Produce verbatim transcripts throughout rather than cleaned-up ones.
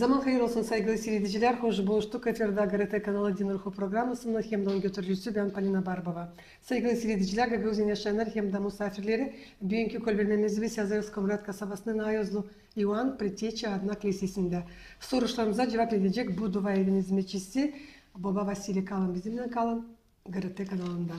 Zaman hayır olsun, saygılı siiredicilär. Hoş buluştuk. Efirdä GRT kanalı Din ruhu programasının hem dä onun götürücüsü bän, Polina Barbova. Saygılı siiredicilär, Gagauziyada yaşayannarı hem dä musaafirleri, büünkü kolbermemizi biz yazêrız Komrat kasabasının Ayozlu İoan Preteçi adına klisesindä. Soruşlarınıza cuvap verecek bu dua evinin hizmetçisi boba Vasiliy. Kalın bizimnän, kalın GRT kanalında.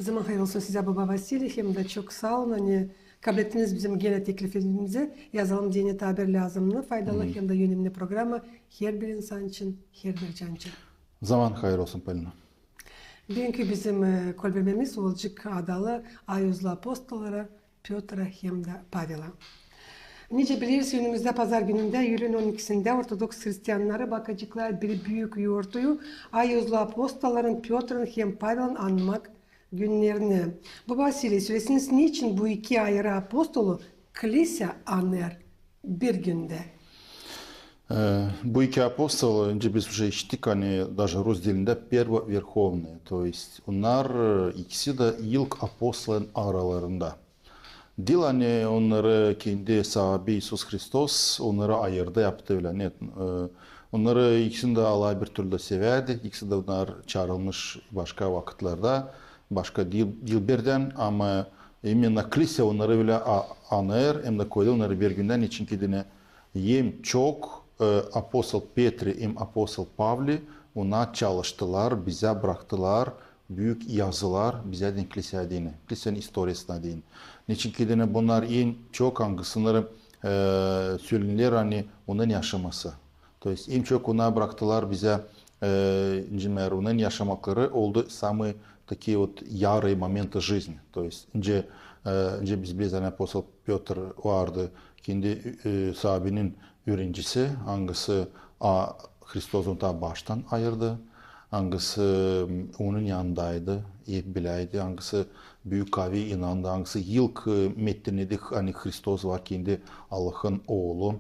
Zaman hayır olsun sizä, boba Vasiliy, hem dä çok saa olun, ani kablettiniz bizim genä teklifimizi, yazalım deyni tabir lääzımnı, faydalı hem dä önemni programa herbir insan için, herbir can için. Zaman hayır olsun, Polina. Büünkü bizim, e, kolbermemiz olacek adalı Ayozlu apostollara Pötra hem dä Pavela. Nicä bileriz, önümüzdä pazar günündä, iyülün on ikisindä, ortodoks hristiyannarı bakaceklar bir büük yortuyu, Ayozlu apostolların Pötrün hem Pavelin anmak günnerini. Boba Vasiliy, söleseniz, neçin bu iki ayırı apostolu klisä anêr bir gündä? E, bu iki apostol, öncä biz уже işittik, ani daje rus dilindä первоверховные, то есть onnar, e, ikisi dä ilk apostolların aralarında. Diil ani onnarı kendi Saabi İisus Hristos onnarı ayırdı, yaptı ölä. Нет, e, onnarı ikisini dä Allah bir türlü sevärdi, ikisi dä onnar çaarılmış başka vakıtlarda, başka diil, diil birdän, ama именно klisä onnarı ölä a-, anêr, hem dä koydu onnarı bir gündän, neçin ki deyni hem çok, e, apostol Petri, hem apostol Pavli ona çalıştılar, bizä braktılar büük yazılar, bizä deyni klisä deyni, klisenin istoriyasına deyni. Neçin ki deyni bunnar en çok angısınları, e, sölener, ani onun yaşaması. То есть hem çok ona braktılar bizä, e, nicä, onnar yaşamakları oldu самые такие вот ярые моменты жизни. То есть nicä, e, nicä biz bileriz, ani apostol Pötr vardı, kendi, e, Saabinin üürencisi, angısı, a, Hristos onu taa baştan ayırdı, angısı, m, onun yanındaydı, hep bilärdi, angısı büük kavi inandı, angısı ilk, e, metinnedi, ani Hristos var kendi Allahın Oolu,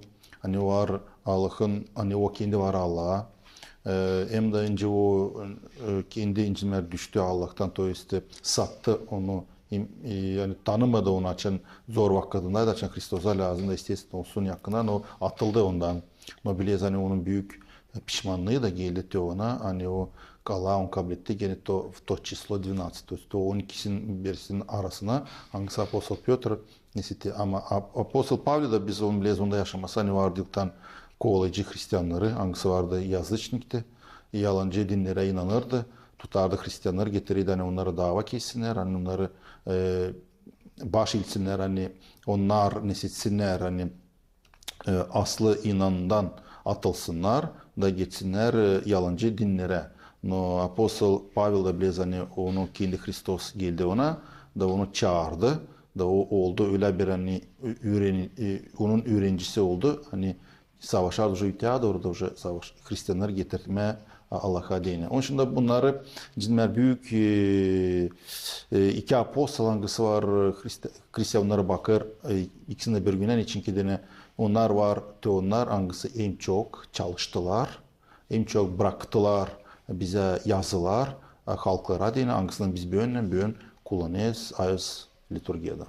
ani var Allahın, ani o kendi var Allah. E, hem dä nicä o, e, kendi, nicä, düştü Allahtan, то есть, e, sattı onu, hem, e, ani tanımadı onu, açan zor vakıdındaydı, açan Hristosa lääzımdı, естественно, olsun yakından, o atıldı ondan. No bileriz, ani onun büük, e, pişmannıı da geldi te ona, ani o Allah onu kabletti genä то, в то число двенадцати, то есть o on ikisinin birisinin arasına, angısı apostol Pötr, nesä te, ama ap-, apostol Pavli da biz onu bileriz, onda yaşaması, ani vardı ilktan kovalayıcı hristiyannarı, angısı vardı yazıçnikti, yalancı dinnerä inanırdı, tutardı hristiyannarı, getirirdi, ani onnarı dava kessinnär, ani onnarı, e, baş etsinnär, ani onnar nesä etsinnär, ani, e, aslı inandan atılsınnar da geçsinnär, e, yalancı dinnerä. No apostol Pavel da bileriz, ani onu kendi Hristos geldi ona, da onu çaardı, da o oldu ölä bir, ani, ü-, üüren-, e, onun üürencisi oldu, ani savaşardı уже öteyä dooru da уже savaş-, hristiyannarı getirtmää A-, Allaha deyni. Onun için dä bunnarı, nicä, büük, e, e, iki apostol, angısı var, e, Hrist-, klisä onnarı bakêr, e, ikisini dä bir gündän, neçin ki deyni onnar var, te onnar, angısı hem çok çalıştılar, hem çok braktılar bizä yazılar, e, halklara deyni, angısını biz büün, büün kullanêrız ayoz liturgiyada.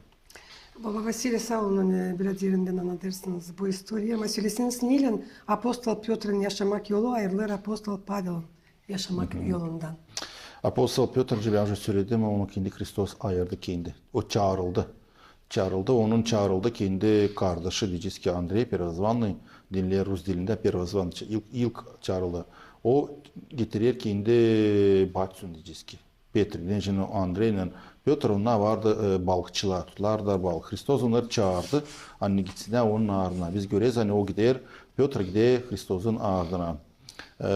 Boba Vasiliy, saa olun, ani biraz derindän annadêrsınız bu istoriyayı. Ama söleseniz, neylän apostol Pötrün yaşamak yolu ayırılêr apostol Pavelin yaşamak yolundan? Apostol Pötr, bän уже söledim, onu kendi Hristos ayırdı kendi. O çaarıldı. Çaarıldı, onun çaarıldı kendi kardaşı, deyecez ki, Andrey, первозванный, deyni rus dilindä первозванный, ilk, ilk çaarıldı. O getirer kendi batsün, deyecez ki, Petri, deyni Andreylän Pötr, onnar vardı, e, balıkçılar, tutardılar balık. Hristos onnarı çaardı, ani gitsinnär onun ardına. Biz göreriz, ani o gider, Pötr gider Hristosun ardına. E,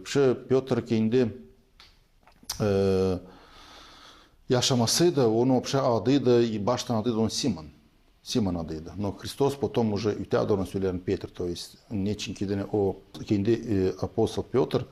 şu Pötr kendi, e, yaşamasında onun вообще adıydı, baştan adıydı onun Simon. Simon adıydı. Но Hristos potom уже öteyä dooru söleer Petr, то есть, neçin ki deyni o kendi, e, apostol Pötr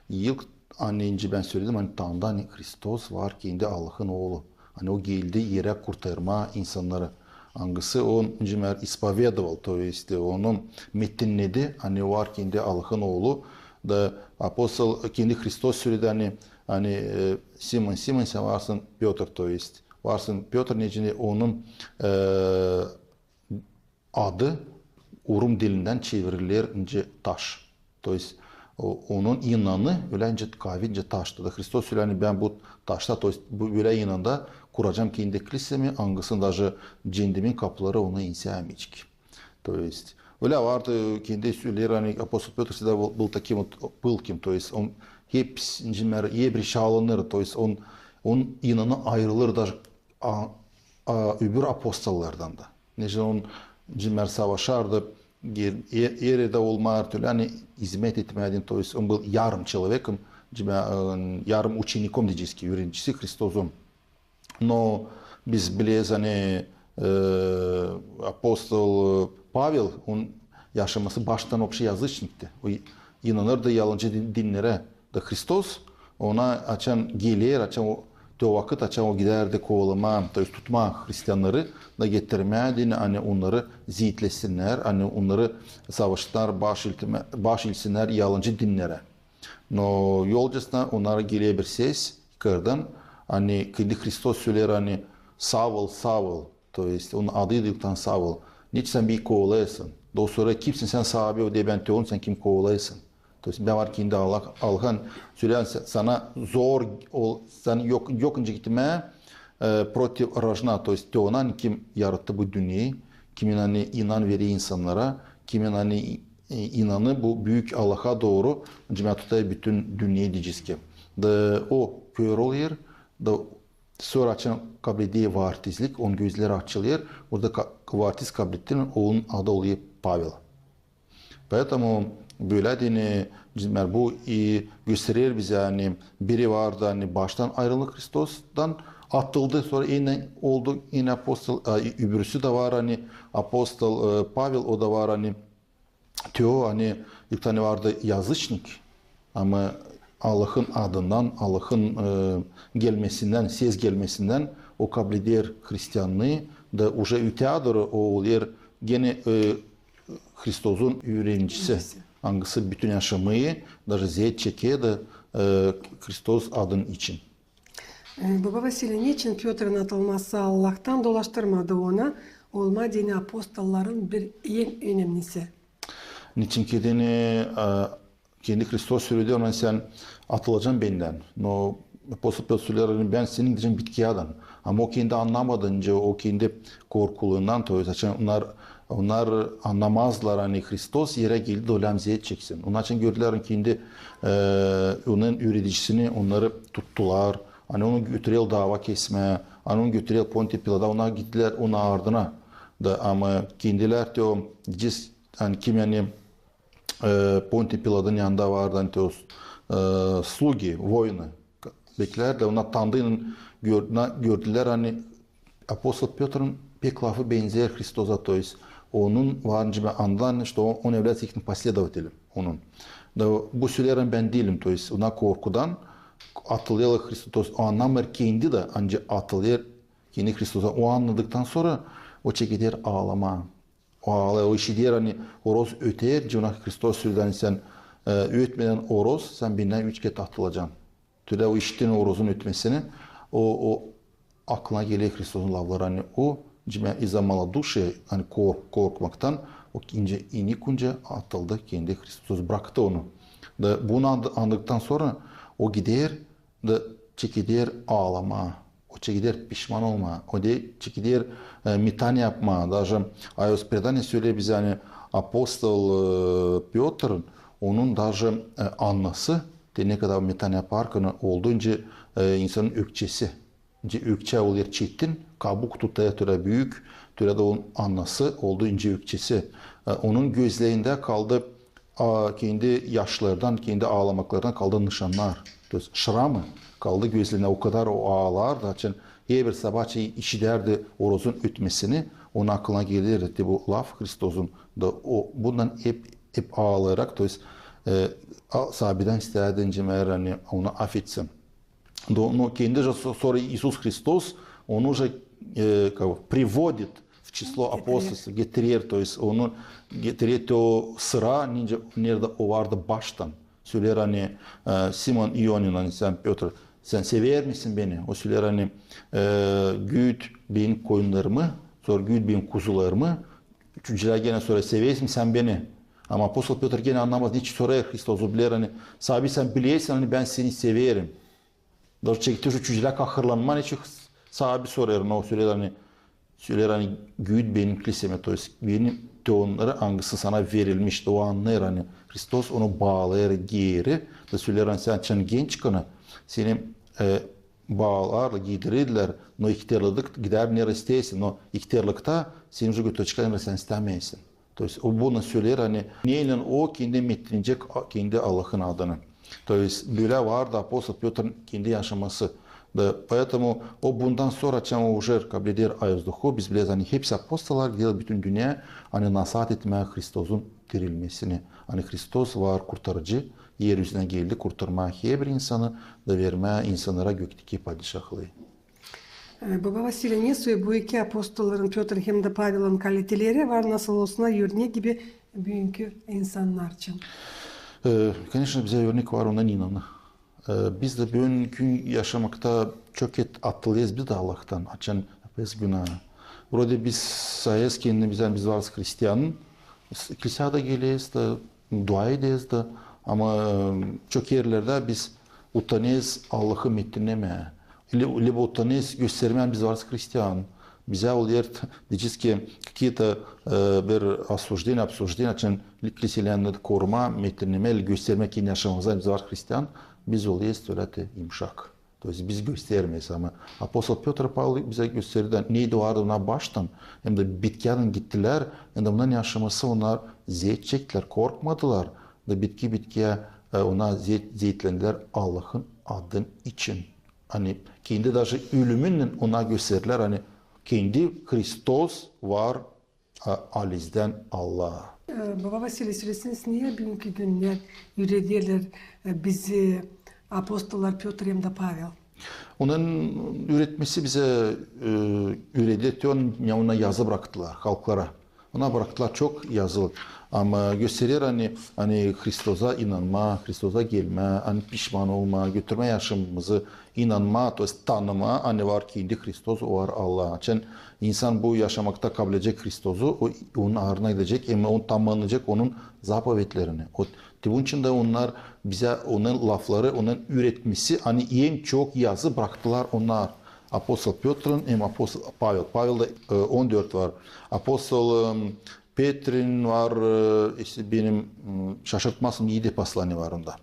ilk, ani nicä bän söledim, ani tanıdı, ani Hristos var kendi Allahın Oolu. Ani o geldi erä kurtarmaa insannarı. Angısı o, nicä, исповедовал, то есть, onu metinnedi, ani var kendi Allahın Oolu. Da apostol kendi Hristos söledi, ani, ani, e, Simon, Simon, sän varsın Pötr, то есть, Varsın Pötr, neçin onun, e, adı rum dilindän çevriler nicä taş. То есть, o, onun inanı ölä nicä kavi, nicä taştı. Da Hristos sölää, ani bän bu taşta, то есть, bu bölä inanda kuracam kendi klisemi, angısın daje cennemin kapıları ona ensäämeyecek. То есть, ölä vardı, kendi söleer, ani апостол Пётр всегда был, был таким вот пылким, то есть, он hep, nicä, hep alınır, то есть, он, onun inanı ayırılır daje a, a, öbür apostollardan da. Neçin on, nicä, savaşardı, er, er, er dä olmêêr, то есть, ani izmet etmää deyni, то есть, он был ярым человеком, nicä, e, ярым учеником, deyecez ki, üürenicisi Hristosun. Но biz bileriz, ani, e, апостол, e, Павел, onun yaşaması baştan общеязычникti. O inanırdı yalancı din-, dinnerä. Da Hristos ona açan geler, açan o, te o vakıt, açan o gidärdi kovalamaa, то есть tutmaa hristiannarı, da getirmää deyni, ani onnarı zeetlesinnär, ani onnarı savaşsınnar, baş iltimä-, baş ilsinnär yalancı dinnerä. Но yolcasına onnara geler bir ses yukaradan, ani kendi Hristos söleer, ani Савл, Савл, то есть onun adı deyni Савл. Neçin sän beni kovalêêrsın? Da o sorar, kimsin sän, Sabi? O deer, bän te onum, sän kimi kovalêêrsın? То есть bän var kendi Allah, Allahın, söleer, sä-, sana zor, o, sän yok, yok nicä gitmää, e, против рожна, то есть te ona, ani kim yarattı bu dünneyi, kimin, ani, inan verer insannara, kimin, ani, e, inanı bu büük Allaha dooru, nicä, tutêr bütün dünneyi, deyecez ki. Da o kör olêr, da sora açan kableder vaftizlik, onun gözleri açılêr, orada ka-, vaftiz kablettiynän onun adı olêr Pavel. Поэтому bölä deyni, nicä, bu i gösterer bizä, ani biri vardı, ani baştan ayırıldı Hristostan, atıldı, sora ennän oldu ennän apostol, a, öbürüsü dä var, ani апостол, e, Павел, o da var, ani te o, ani ilk ani vardı язычник, ama Allahın adından, Allahın, e, gelmesinnän, ses gelmesinnän o kableder hristiannıı, da уже öteyä dooru o olêr genä, e, Hristosun üürenicisi, angısı bütün yaşamayı, daje zeet çeker da, e, Hristos adın için. E, baba Vasiliy, neçin Pötrün atılması Allahtan dolaştırmadı ona olmaa deyni apostolların bir en önemlisi? Neçin ki deyni, e, kendi Hristos söledi ona, sän atılacan bendän. Но апостол Пётр söleer, ani bän seni gidecäm bitkiyädän. Ama o kendi annamadı, nicä, o kendi korkuundan, то есть açan onnar, onnar annamazlar, ani Hristos erä geldi da ölä zeet çeksin. Onun için gördülär, ani kendi, e, onun üüredicisini onnarı tuttular, ani onu götürerlär dava kesmää, ani onu götürerlär Pontiy Pilata, onnar gittilär onun ardına. Da, ama kendilär te o, deyecez, ani kim, ani, e, Pontiy Pilatın yanında vardı, ani te o, e, slugi, воины, beklärdi, onnar tanıdıylan gör-, na-, gördülär, ani апостол Пётрun pek lafı benzeer Hristosa, то есть onun var nicä andan, что он, он является ихним последователем, onun. Da bu söleer, ani bän diilim, то есть ona korkudan atılêr Hristos, то есть o annamêêr kendi dä, ancak atılêr kendi Hristosa. O annadıktan sora o çekeder aalamaa. O aalêêr, o işider, ani oroz öter, nicä ona Hristos söledi, ani sän, e, ötmedän oroz, sän bendän üç kerä atılacan. Tölä o işitti orozun ötmesini, o, o aklına geler Hristosun lafları, ani o, nicä, из-за малодушия, ani kork-, korkmaktan, o nicä inik nicä atıldı kendi Hristos, braktı onu. Da bunu andı-, andıktan sora o gider da çekeder aalamaa. O çekeder pişman olmaa. O da çekeder, e, metanie yapmaa. Daje, a öz predanie söleer bizä, ani апостол, e, Pötrun, onun daje, e, annası, te nekadar metanie yaparkan oldu nicä, e, insanın ökçesi. Nicä ökçä olêr çetin, kabuk tutêr tölä büük, tölä dä onun annası oldu nicä ökçesi. E, onun gözlerindä kaldı, a, kendi yaşlardan, kendi aalamaklardan kaldı nışannar. То есть şramı kaldı gözlerindä, o kadar o aalêêrdı, açan herbir sabaa işidärdi orozun ötmesini, onun aklına gelerdi bu laf Hristosun da, o bundan hep, hep aalêêrak, то есть, e, a, Sabidän istärdi, nicä, ani onu afetsin. Но, но kendi же со-, sora İisus Hristos, onu же, e, как бы, приводит в число апостолов, getirer, то есть onu getirer te o sıra, nicä, neredä o vardı baştan. Söleer, ani, e, Simon İonin, ani sän, Pötr, Sän sever misin beni? O söleer, ani, e, güt benim koyunnarımı, sora güt benim kuzularımı. Çüceler genä sorar, sever misin sän beni? Ama apostol Pötr genä annamaz, neçin sorêr Hristos. O biler, ani, saabi, sän bilersin, ani bän seni severim. Daşı çekti şu çücelär kahırlanmaa, neçin saabi sorêr, o söleer, ani, söleer, ani, güt benim klisemä, to есть benim te onnarı, angısı sana verilmiş. O annêêr, ani Hristos onu baalêêr geeri. Da söleer, ani sän açan genç kana, seni, e, baalardılar, giidirdilär, no ihtärlık gidär nereyi isteersin, no ihtärlıkta seni уже götürecekler nereyi sän istämeersin. То есть o bunu söleer, ani neylän o kendi metlenecek, a, kendi Allahın adını. То есть bölä vardı apostol Pötrün kendi yaşaması. Da, поэтому o bundan sora, açan o уже kableder ayazduhu, biz bileriz, ani hepsi apostollar gider bütün dünneyä, ani nasaat etmää Hristosun dirilmesini. Ani Hristos var kurtarıcı, er üzünä geldi kurtarmaa herbir insanı, da vermää insannara gökteki padişahlıı. E, baba Vasiliy, ne söleyecäm bu iki apostolların, Pötrün hem dä Pavelın kaliteleri var, nasıl olsunlar örnek gibi büünkü insannar için? E, конечно, bizä örnek var ondan inanı. E, biz dä büünkü yaşamakta çok et atılêrız biz dä Allahtan, açan yapêrız günahı. Burada biz sayêrız kendimizi, ani biz varız hristian, s-, kilseyä dä geleriz dä, dua ederiz dä, ama, e, çok erlerdä biz utanêrız Allahı metlennemää. Или, или utanêrız göstermää, ani biz varız hristian. Bizä olêr, deyecez ki, какие-то, e, bir осуждение, обсуждение, açan kilselerindä korumaa, metlennemää, göstermää kendi yaşamamızdan, ani biz varız hristian, biz olêrız tölä te yımşak. То есть biz göstermeeriz, ama apostol Pötr, Pavel bizä gösterer, ani neydi vardı ona baştan, hem dä bitkiyädän gittilär, hem dä bunun yaşaması, onnar zeet çektilär, korkmadılar, da bitki-bitkiyä, e, ona zeet, zeetlendilär Allahın adın için. Ani kendi daşı ölümünnän ona gösterdilär, ani kendi Hristos var, a, alizdän Allaha. E, baba Vasiliy, söleseniz, ne büünkü gündä üürederlär, e, bizi apostollar Pötr hem dä Pavel? Onun üüretmesi bizä, e, üüreder te onu, ne ona yazı braktılar halklara. Ona braktılar çok yazı. Ama gösterer, ani, ani Hristosa inanmaa, Hristosa gelmää, ani pişman olmaa, götürmää yaşamamızı, inanmaa, то есть tanımaa, ani var kendi Hristos, o var Allah. Açan insan bu yaşamakta kabledecek Hristosu, o, onun aarına gidecek, hem onu tamanlayacek onun zapovetlerini. O, te bunun için dä onnar bizä, onun lafları, onun üüretmesi, ani en çok yazı braktılar onnar. Apostol Pötrün hem apostol Pavel. Pavel dä, e, on dört var. Apostol, e, Petrün var, e, işte benim, m, şaşırtmazsın, edi послание var onda.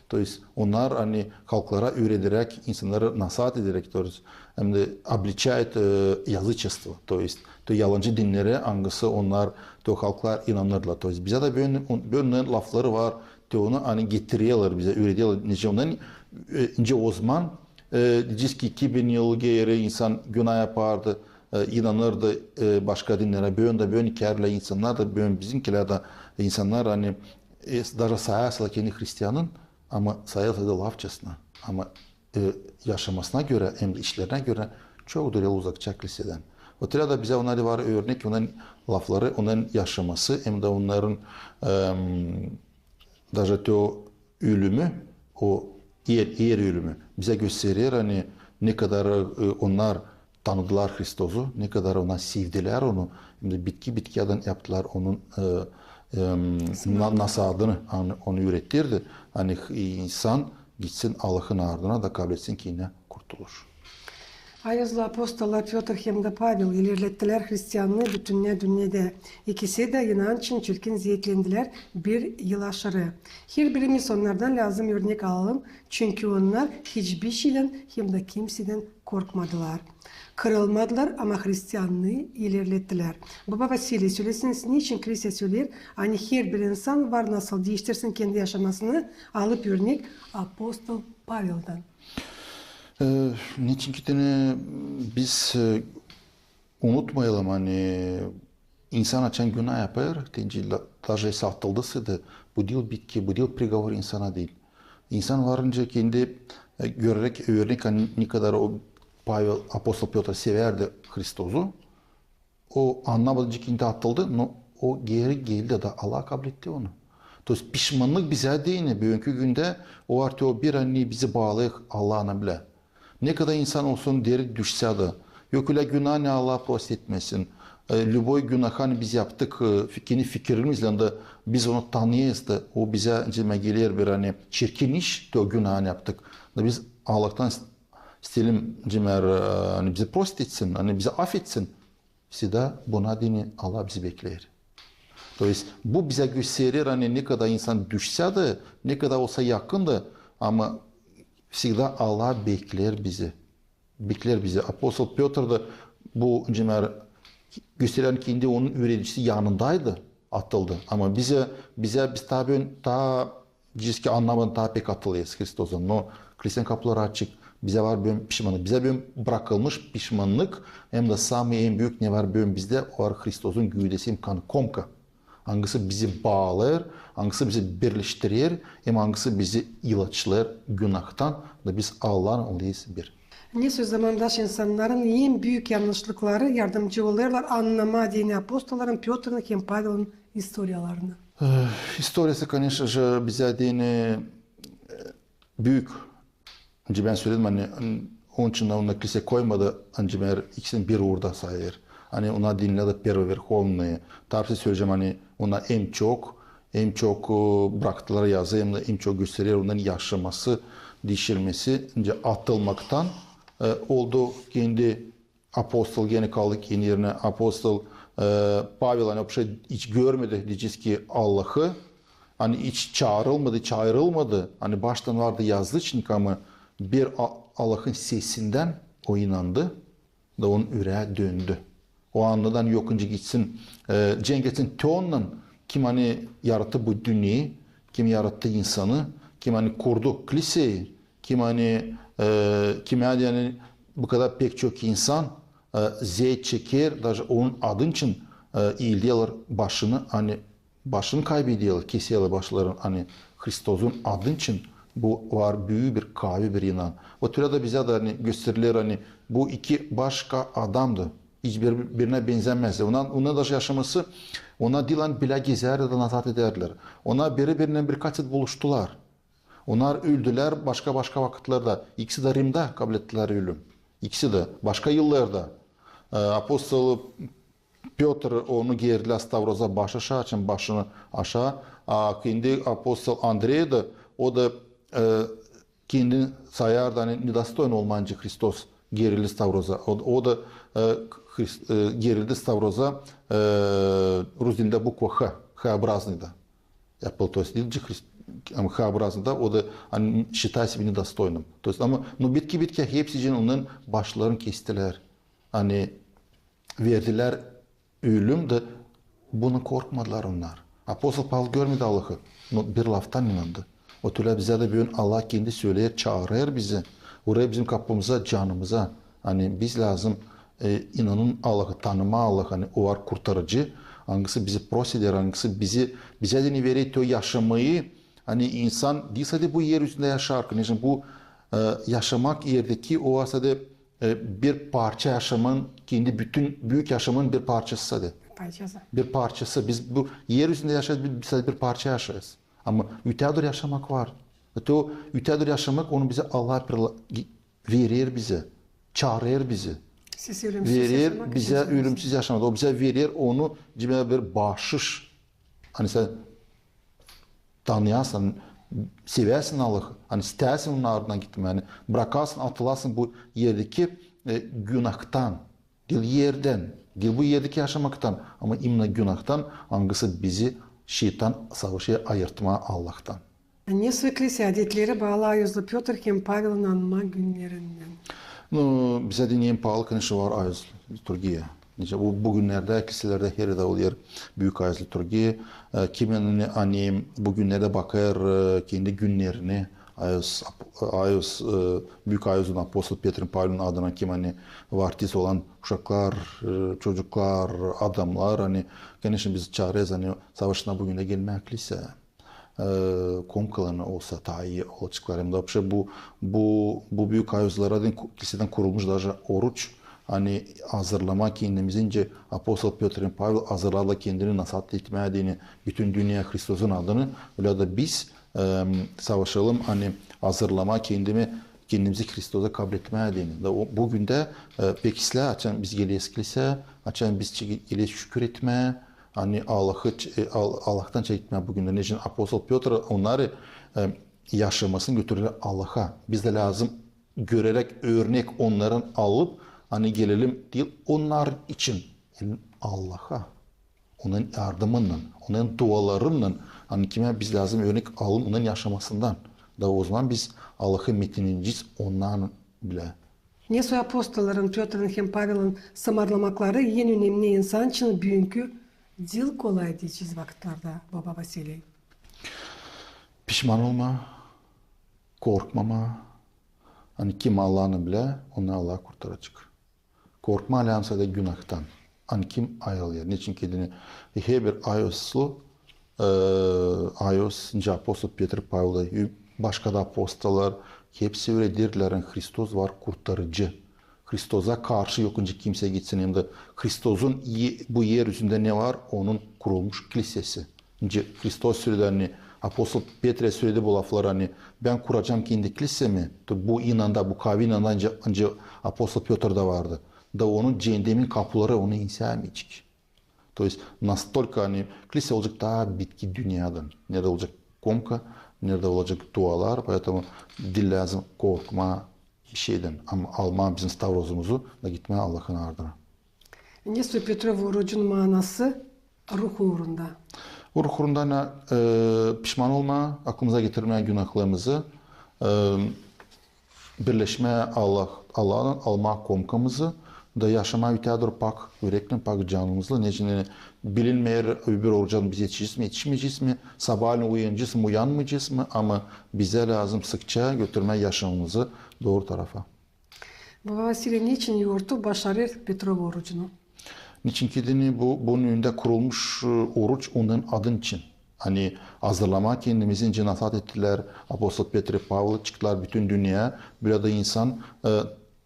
То есть onnar, ani halklara üürederäk, insannarı nasaat ederäk, то есть, hem dä обличает, e, язычество, то есть, то yalancı dinneri, angısı onnar, то halklar inanırdılar. То есть bizä dä bön, bön lafları var, te onu, ani getirerlär bizä, üürederlär, nicä ondan, e, nicä ozaman, e, deyecez ki, iki bin yıl geeri insan günah yapardı, e, inanırdı, e, başka dinnerä. Bön dä, bön iki erlä insannar da, bön bizimkilär dä insannar, ani, e, daşı sayarsalar kendini hristianın, ama sayarsalar da lafçasına. Ama, e, yaşamasına görä, hem dä işlerinä görä çok durêr uzakça kilsedän. O türä dä bizä onnar var örnek, onun lafları, onun yaşaması, hem dä onnarın, em, daşı te o ölümü, o er, er ölümü bizä gösterer, ani ne kadar, e, onnar tanıdılar Hristosu, ne kadar onnar sevdilär onu, hem dä bitki-bitkiyädän yaptılar onun, e, em, na-, nasaadını, ani onu üürettirdi, ani h-, insan gitsin Allahın ardına da kabletsin kendinä kurtuluş. Ayazlı apostollar Pötr hem dä Pavel ilerlettilär hristiannıı bütünnä dünnedä. İkisi dä inanç için çirkin zeetlendilär bir yıl aşırı. Herbirimiz onnardan lääzım örnek alalım, çünkü onnar hiçbir şeydän hem dä kimseydän korkmadılar. Kırılmadılar, ama hristiannıı ilerlettilär. Baba Vasiliy, söleseniz, neçin Kilsä söleer, ani herbir insan var nasıl diiştirsin kendi yaşamasını, alıp örnek apostol Paveldän? E, neçin ki te biz, e, unutmayalım, ani insan açan günah yapêr, te nicä la-, daşı esattıldı sade, bu diil bitki, bu diil приговор insana diil. İnsan varınca kendi, e, göreräk, öörnek, ani ne kadar o Pavel, apostol Pötr sevärdi Hristosu, o annamayınca kendi atıldı, no o geeri geldi da Allah kabletti onu. То есть pişmannık bizä deyni, büünkü gündä o var te o bir, ani bizi baalêêr Allahnan bilä. Ne kadar insan olsun derin düşsä dä, yok ölä günah, ani Allah prost etmesin. E, любой günah, ani biz yaptık, e, fi-, kendi fikirimiznän dä biz onu tanıyêrız da, o bizä, nicä geler bir, ani çirkin iş, te o günah, ani yaptık. Da biz Allahtan ist-, isteyelim, nicä, e, ani bizi prost etsin, ani bizi afetsin. Всегда buna deyni Allah bizi bekleer. То есть bu bizä gösterer, ani ne kadar insan düşsä dä, ne kadar olsa yakın da, ama всегда Allah bekleer bizi. Bekleer bizi. Apostol Pötr da bu, nicä, gösteren kendi onun üürenicisi yanındaydı, atıldı. Ama bizä, bizä, biz taa bün, taa Deyecez ki, annaman taa pek atılêrız Hristosan. No, Hristosun kapuları açık. Bizä var bün pişmannık. Bizä bün brakılmış pişmannık. Hem dä samıy en büük ne var bün bizdä, o var Hristosun güüdesi hem kanı, komka. Angısı bizi baalêêr, angısı bizi birleştirer, hem angısı bizi ilaçlêêr günahtan, da biz Allahın olêrız bir. Ne söz, zamandaş insannarın en büük yannışlıkları yardımcı olêrlar annamaa deyni apostolların Pötrün hem Pavelin istoriyalarını? E, istoriyası, конечно же, bizä deyni, e, büük. Nicä bän söledim, ani, n-, onun için dä onu kilsä koymadı, ani bän ikisini bir uurda sayêr. Ani ona deyni dä первоверховный. Tarafsız söleyecäm, ani ona en çok, en çok, e, braktılar yazı, hem dä en çok gösterer onun yaşaması, diişilmesi, nicä atılmaktan, e, oldu kendi apostol, genä kaldı kendi erinä apostol, e, Pavel, ani вообще hiç görmedi, deyecez ki, Allahı, ani hiç çaarılmadı, çaarılmadı, ani baştan vardı язычник, ama bir A-, Allahın sesindän o inandı, da onun üreyi döndü. O annadı, ani yok, nicä gitsin, e, cenk etsin te onunnan, kim ani yarattı bu dünneyä, kim yarattı insanı, kim ani kurdu kilseyi, kim ani, e, kimä deyni bu kadar pek çok insan, e, zeet çeker, даже onun adın için, e, iildeerlär başını, ani başını kaybederlär, keserlär başlarını, ani Hristosun adın için. Bu var büük bir kaavi bir inan. O türä dä bizä dä, ani gösterer, ani bu iki başka adamdı. Hiç bir-, birinä benzämezdi. Ona, ona даже yaşaması, ona diil ani bilä gezärlär da nazat edärlär. Ona biri-birinnän birkaç sefer buluştular. Onnar öldülär başka-başka vakıtlarda. İkisi dä Rimdä kablettilär ölüm. İkisi dä. Başka yıllarda. E, apostol Pötr, onu geerdilär stavroza baş aşaa, açan başını aşaa. A kendi apostol Andrey dä, o da, e, kendini sayardı, ani nedostoyn olmayıncı Hristos geerildi stavroza. O, o da, e, Hrist-, e, geerildi stavroza, e, rus dilindä bukva H, H-obraznıy da yapıldı. То есть diil Hristo-, ama H-obraznıy da, o da, ani считает себя недостойным. То есть, ama, no, bitki-bitkiyä hepsicii onun başlarını kestilär. Ani verdilär ölüm dä, bundan korkmadılar onnar. Apostol Pavel görmedi Allahı, no bir laftan inandı. O türlä bizä dä büün Allah kendi söleer, çaarêr bizi, uurêr bizim kapımıza, canımıza. Ani biz lääzım, e, inanın Allahı, tanımaa Allahı, ani o var kurtarıcı, angısı bizi prost eder, angısı bizi, bizä deyni verer te o yaşamayı, ani insan diil sade bu er üzerindä yaşarkan, neçin bu, e, yaşamak erdeki o var sade, e, bir parça yaşamın, kendi bütün büük yaşamın bir parçası sade. Parçası. Bir parçası. Biz bu er üzerindä yaşêêrız, biz sade bir parça yaşêêrız. Ama öteyädur yaşamak var. Te o öteyädur yaşamak, onu bizä Allah bir la-, gi-, verer bizä, çaarêr bizi. Siz ölümsüz yaşamak için. Verer bizä ölümsüz yaşamak. O bizä verer onu, nicä bir baaşış. Ani sän tanıyasın, seversin Allahı, ani isteersin onun ardından gitmää, ani brakarsan, atılasın bu erdeki, e, günahtan, diil erdän, diil bu erdeki yaşamaktan, ama именно günahtan, angısı bizi şeytan savaşêr ayırtmaa Allahtan. Ne soy kilsä adetleri baalı ayuzlu Pötr hem Pavelin anma günnerinnän? No, bizä deyni en paalı, конечно, var ayuz liturgiya. Neçin bu, bu günnerdä kilselerdä hererdä olêr büük ayuz liturgiya. E, kimi ani bu günnerdä bakêr, e, kendi günnerinä, ayuz, ap-, ayuz, e, büük ayuzun apostol Pötrün, Pavelin adına, kimi ani vartiz olan uşaklar, e, çocuklar, adamlar, ani, конечно, biz çaarêrız, ani savaşsınnar bu günnä gelmää kilseyä. E, komkalarını olsa taa ii olaceklar. Hem dä вообще bu, bu, bu büük ayuzlara deyni ku-, kilsedän kurulmuş даже oruç, ani hazırlamaa kendimizi, nicä apostol Pötr hem Pavel hazırladılar kendini nazat etmää deyni bütün dünneyä Hristosun adını, ölä dä biz, e, savaşalım, ani hazırlamaa kendimi kendimizi Hristosa kabletmää deyni. Da o, büün dä, e, pek islää, açan biz geleriz kilseyä, açan biz çe-, geleriz şükür etmää, ani Allahı ç-, e, Al-, Allahtan çekmää büün dä. Neçin apostol Pötr onnarı, e, yaşamasını götürer Allaha. Biz dä lääzım göreräk örnek onnarın alıp, ani gelelim diil onnar için, gelelim Allaha. Onun yardımınnan, onun dualarınnan, ani kimä biz lääzım örnek alalım onun yaşamasından. Da ozaman biz Allahı metinecez onnan bilä. Ne soy apostolların Pötrün hem Pavelın sımarlamakları en önemni insan için büünkü diil kolay deyecez vakıtlarda, baba Vasiliy? Pişman olmaa, korkmamaa, ani kim Allahı bilä, onu Allah kurtaracek. Korkmaa lääzım sade günahtan. Ani kim ayılêr. Neçin ki deyni, e, herbir ayoslu, e, ayos, nicä apostol Pötr, Pavel, e, başka da apostollar, hepsi öörederlär, ani Hristos var kurtarıcı. Hristosa karşı yok nicä kimsey gitsin, hem dä Hristosun e-, bu er üzündä ne var, onun kurulmuş kilsesi. Nicä Hristos söledi, ani apostol Peträ söledi bu lafları, ani bän kuracam kendi kilsemi, to bu inanda, bu kaavi inanda nicä, nicä apostol Pötr da vardı. Da onun ceennemin kapuları onu insäämeyecek. То есть настолько, ani kilse olacek taa bitki dünneydän. Neredä olacek komka, neredä olacek dualar, поэтому diil lääzım korkmaa bir şeydän, ama almaa bizim stavrozumuzu da gitmää Allahın ardına. Ne soy Pötrün orucun maanası ruh uurunda? Ruh uurunda ne, e, pişman olmaa, aklımıza getirmää günahlarımızı, e, birleşmää Allah, Allahın, almaa komkamızı, da yaşamaa öteyä dooru pak üreknän, pak canımızlan. Neçin, e, bilinmeer, öbür oruca biz etişecez mi, etişmeyecez mi, sabaalän uyanacez mı, uyanmayacez mı, ama bizä lääzım sıkça götürmää yaşamamızı dooru tarafa. Baba Vasiliy, neçin yortu başarêr Pötrün orucunu? Neçin ki deyni bu, bunun önündä kurulmuş, e, oruç onun adın için. Ani hazırlamaa kendimizi, nicä nasaat ettilär apostol Pötr, Pavel, çıktılar bütün dünneyä. Burada insan, e,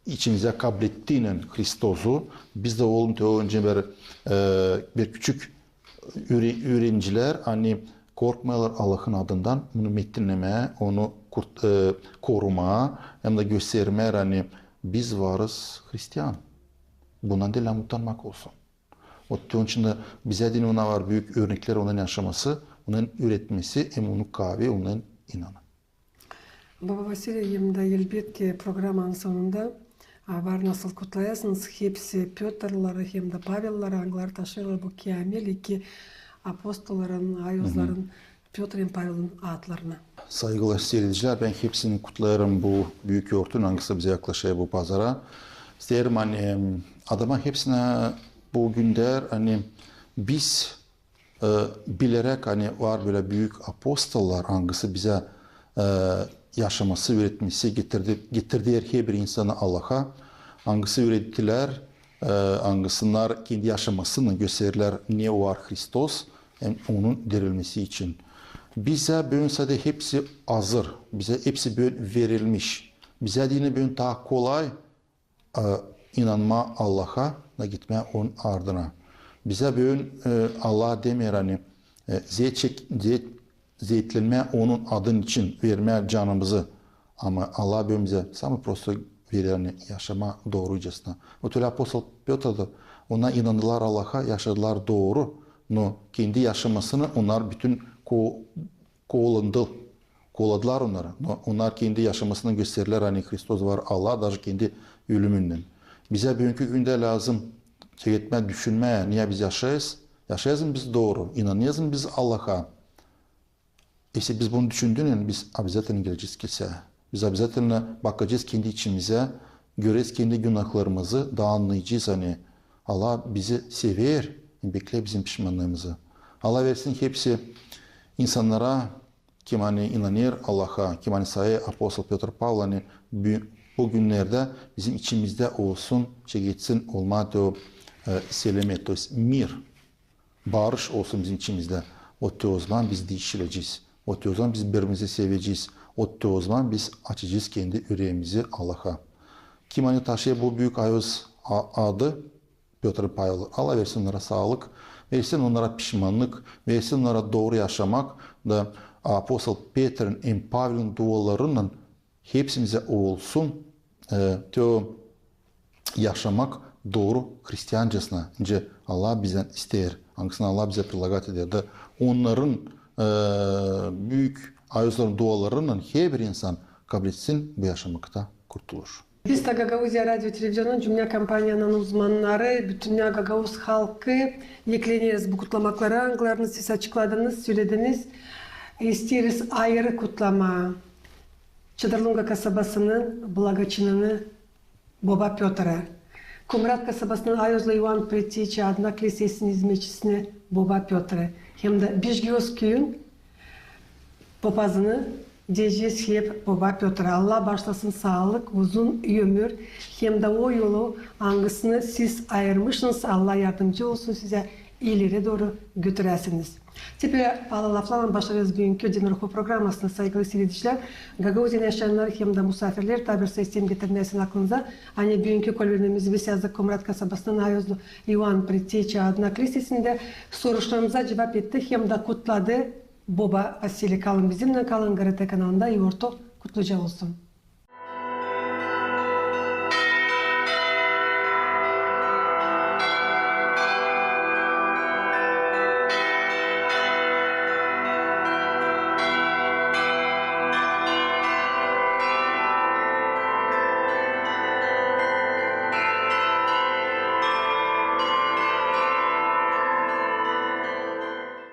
içimizä kablettiynän Hristosu, biz dä olalım te öncä bir, e, bir küçük üüre-, üürenicilär, ani korkmayalar Allahın adından, bunu metinnemää, onu kurt-, e, korumaa, hem dä göstermää, ani biz varız hristian. Bundan diil lääzım utanmak olsun. O, onun için dä bizä deyni ona var büük örneklär, onun yaşaması, onun üüretmesi, hem onu kaavi, onun inanı. Baba Vasiliy, hem dä elbetki programanın sonunda, a, var nasıl kutlayasınız hepsi Pötrleri hem dä Pavelleri, angıları taşıyêrlar bu keamil iki apostolların, ayozların, Pötrün hem Pavelın adlarını. Saygılı siiredicilär, bän hepsini kutlêêrım bu büük yortunnan, angısı bizä yaklaşêr bu pazara. İsteerim, ani, em, adama hepsinä bu gündär, ani biz e, bileräk, ani var bölä büük apostollar, angısı bizä, e, yaşaması, üüretmesi getirdi, getirdi herbir insanı Allaha, angısı üürettilär, e, angısınnar kendi yaşamasını gösterlär, ne var Hristos, hem onun dirilmesi için. Bizä büün sade hepsi hazır, bizä hepsi büün verilmiş. Bizä deyni büün taa kolay, e, inanmaa Allaha da gitmää onun ardına. Bizä büün, e, Allah demeer, ani, e, zeet çek-, zeet-, zeetlenmää onun adın için, vermää canımızı. Ama Allah büün bizä samı prosto verer, ani yaşamaa doorucasına. O tölä apostol Pötr da, onnar inandılar Allaha, yaşadılar dooru, no kendi yaşamasını onnar bütün ko-, kolandı, koladılar onnarı. No, onnar kendi yaşamasını gösterlär, ani Hristos var Allah, daje kendi ölümünnän. Bizä büünkü gündä lääzım çeketmää, düşünmää, ne biz yaşêêrız, yaşêêrız mı biz dooru, inanêrız mı biz Allaha. Если biz bunu düşündüynän, biz обязательно gelecez kilseyä. Biz обязательно bakacez kendi içimizä, görecez kendi günahlarımızı, da annayacez, ani Allah bizi sever, bekleer bizim pişmannıımızı. Allah versin hepsi insannara, kim ani inanêr Allaha, kim ani sayêr apostol Pötr, Pavel, ani bü-, bu günnerdä bizim içimizdä olsun, çeketsin olmaa te o, e, selamet, то есть мир. Barış olsun bizim içimizdä. O te ozaman biz diişilecez. O te ozaman biz biri-birimizi sevecez. O te ozaman biz açacez kendi üreemizi Allaha. Kim ani taşıyêr bu büük ayoz a-, adı, Pötr, Pavel, Allah versin onnara saalık, versin onnara pişmannık, versin onnara dooru yaşamak, da apostol Peträn hem Pavelin dualarınnan hepsimizä olsun, e, te o yaşamak dooru hristiancasına, nicä Allah bizdän isteer, angısını Allah bizä predlagat eder. Da onnarın, e, büük ayozların dualarınnan herbir insan kabletsin bu yaşamakta kurtuluş. Biz dä Gagauziya radio televizionun, Cümnä kompaniyanın uzmannarı, bütünnä gagauz halkı ekleneriz bu kutlamaklara, angılarını siz açıkladınız, sölediniz. İsteeriz ayırı kutlamaa Çadırlunga kasabasının blagaçınını boba Pötra, Komrat kasabasının ayozlu İvan Preteyçi adına klisesinin izmetçisini boba Pötra, hem dä Bižgios küüyün popazını deyecez hep boba Pötra. Allah baaşlasın saalık, uzun ömür, hem dä o yolu, angısını siz ayırmışsınız, Allah yardımcı olsun sizä, ileri dooru götüräsiniz. Te bölä paalı laflarlan başlêêrız büünkü Dinorhu programmasını, saygılı siiredicilär. Gagauziyanın yaşayannarı hem dä musaafirleri, tabir isteerim getirmää sizin aklınıza, ani büünkü kolbinimiz biz yazdık Komrat kasabasının ayozlu İvan Preteyçi adına klisesindä, soruşlarımıza cuvap etti hem dä kutladı boba Vasiliy. Kalın bizimnän, kalın GRT kanalında, i orta kutluca olsun.